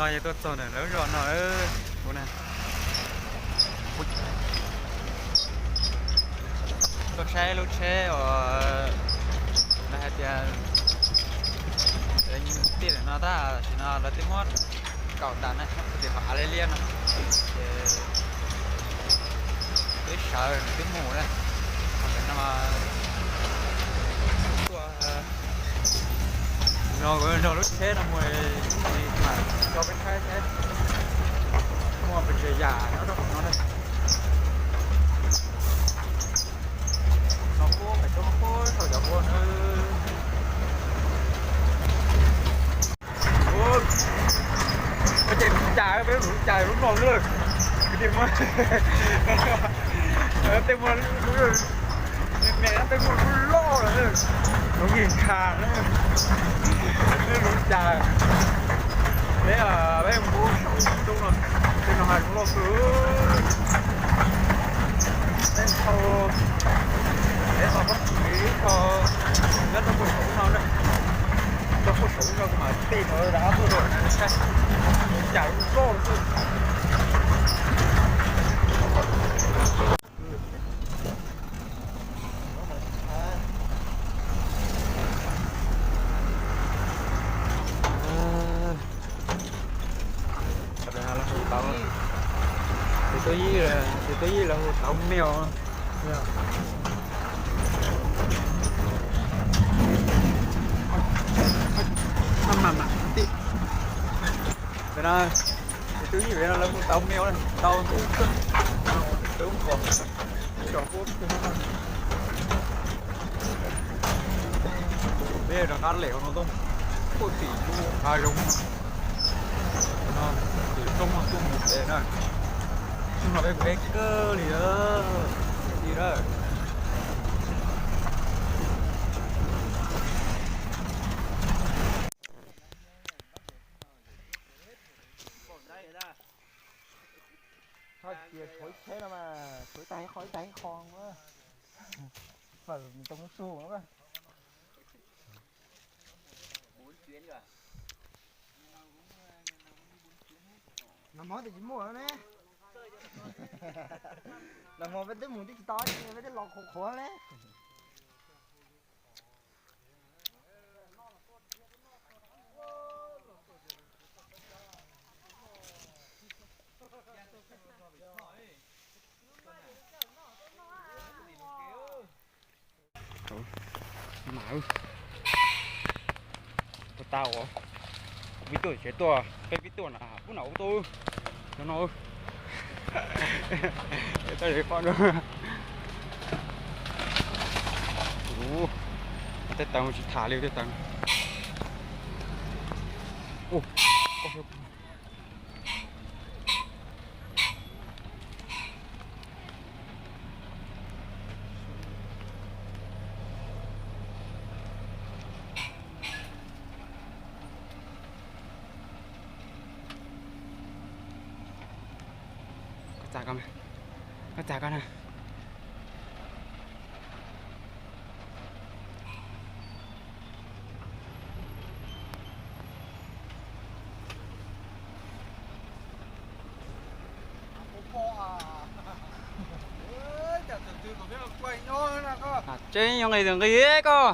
Yog tuaj txog ntawm lawv zos no, kuv na, tuaj saib lub tsheb uas lawv hais tias tij lawm no tab sis no lawv twb muab kaum tas na, tias pom av liab liab no, ces twb sawv twb mus na. Ho ntawm no tuaj no, nrog lub tsheb no mus, mam tso peb saib saib muaj pes tsawg yam nyob rau hauv no na. No puag pem roob puag saum cov ua na. Ua ces lub cas peb lub cas lub no lawm. Kwv tij, tej muaj lub me me, tej muaj lub loj lawm, lub nkig ntsha na. Lub cas peb, peb mus saum ntoo no, tej no hais lub loj kawg. Peb thau, peb thau pob kws ib co nyob rau puag saum no na. Rau puag saum no kuv mam tij rov rau na, saib cas lub loj xwb. Tus tub Yij, tus tub Yij los hu tau meo. Tus tub Yij no lawv hu tau meo, tau ntub, ntub nqos. Peb rov qab lem hauv no tuaj, puag tim lub hav zoov no, tim roob no tuaj mus pem na. Xyoo no peb kuj eb kawg li, li na. Tsis tshuav tsheb no mas tshuav ib tag ib qho ib tag ib qho na. Fawm mus tau lub su na. Nag hmo tias tsis muaj ne. Nag hmo peb twb mus twb tsis tau, peb twb los qhuav qhuav ne. Mas, ua tau, peb tuaj tsev tuaj, peb pib tuaj na, pub na ua tau no. Tau pob no. Ua, tej taws tsis tham li tej taws. Ua, Koj txav koj na. Koj txav koj na. Tseeb yuav nqis tus nqi koj.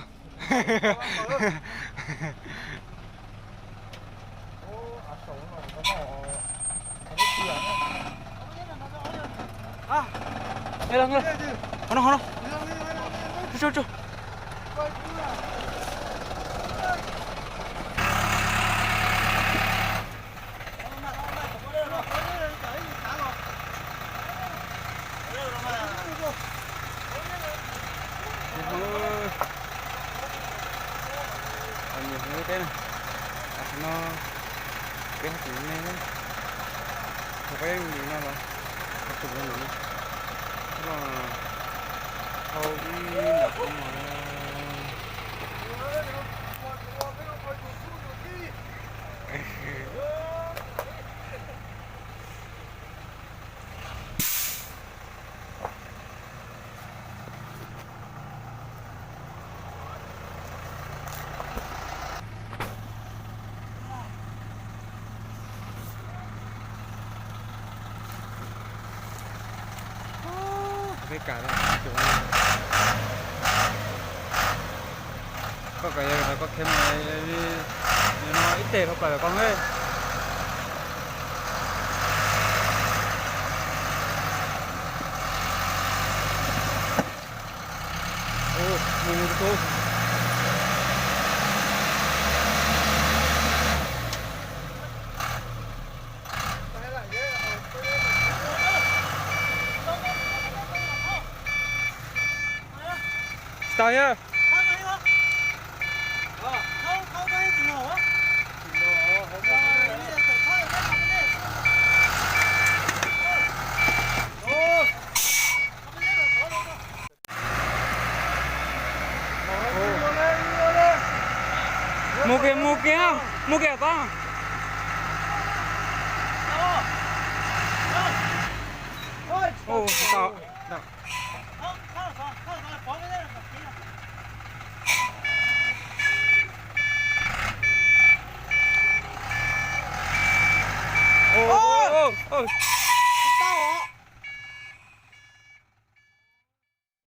Qhov no, qhov no. Tsuag, tsuag, tsuag. Nyiam hmoob teb na, tam sim no peb hais tias ne, thaum peb mus no los, thaum tus no, no, thau ib nta no. Koj kom yog koj khev mus no ib teg dhau plaws koj ne. Tsis tau thiab. Mus kiag, mus kiag, mus kiag tod.